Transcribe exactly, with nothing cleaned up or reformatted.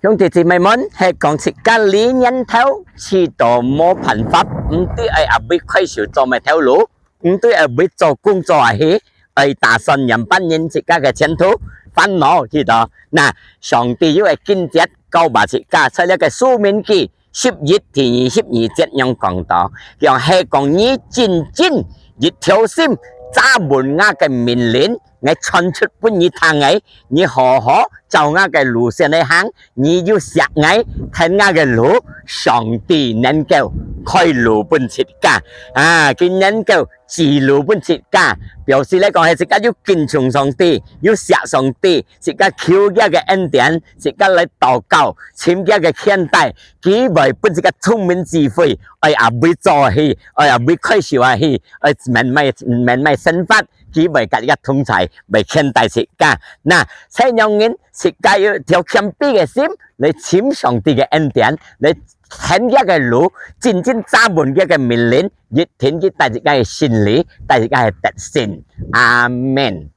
兄弟姊妹們，係講自家這年頭，試著無辦法，毋知愛啊為開銷做麼頭路，毋知愛為做工做下去，愛打算仰般形自家个前途，煩惱去到。那，上帝有个經節教吧自家，在這个申命記十一第二十二節樣講到，佢講係講你真真一條心，抓穩𠊎个命令， 𠊎傳出分你聽个，你好好照𠊎个路線來行，你有惜𠊎，跈𠊎个路，上帝能夠開路分自家，啊，佢能夠指路分自家。表示來講，係自家有敬重上帝，有惜上帝，自家求佢个恩典，自家來禱告，尋佢个牽帶，佢會分自家聰明智慧，愛啊為做下去，愛啊為開銷下去，愛免買免買生活。 佢會甲一个同在，會牽帶自家。那，這樣人自家有條謙卑个心，來尋上帝个恩典，來行佢个路，真真抓穩佢个命令，一定佢帶自家个勝利，帶自家个得勝。阿門。